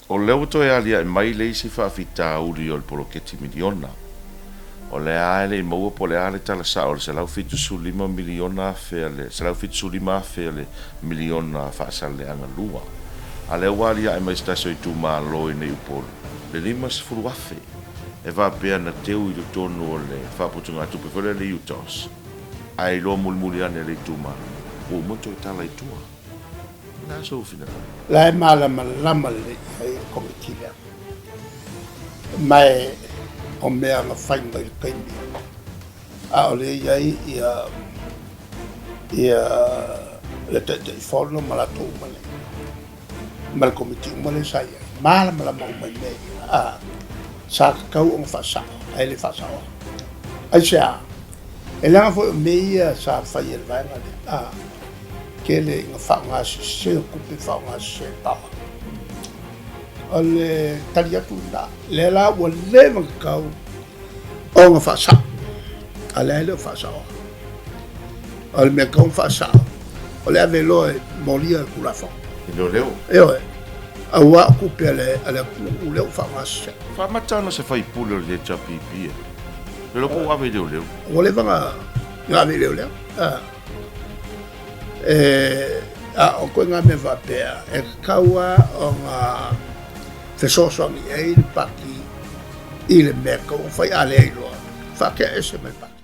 O lea ua toe aliae mai le isi faafitauli o le poloketi miliona. O lea lava e le i maua po o le a le tala sao o le $175 miliona afe a le $175 afe a le miliona a Faasaleleaga 2. A lea ua aliae mai se tasi o itumalo i nei Upolu le $50 afe e faapea na teu i totonu o le faaputugatupe foi lea le UTOS ae iloa mulimuli ane e le itumalo ua uma ona toe tala i tua. O le a sou finagalo? La e malamalama lelei i ai le Komiti lea, ma o mea na fai mai le taimi a o lea i ai ia ia le Taitaifono ma latou uma nei, ma le Komiti uma lea sa i ai, malamalama uma i mea ia, a, sa tatau ona faasao, ae le faasaoa. Aisea? E leaga foi o mea ia sa fai e le vaega lea, a, tele ina faaaoga sese o tupe faaaoga sese paoa. O le tali atu lena, lea la ua leva ona tatau ona faasao, a lea e le o faasaoa. O le mea tatau ona faasao, o le ave loa e molia le Tulafono. I leoleo. Ioe. Aua o tupe a le a le atunuu lea ua faaaoga sese. Faamata ona se faipule o le HRPP e. Le iloa po ua ave i leoleo. Ua leva ona ave i leoleo. A. E, a o koe ngā mea faapea, e tatau lava ona fesoasoani i ai le pati i le mea tatau ona fai, a leai loa, faatea ese mai le pati.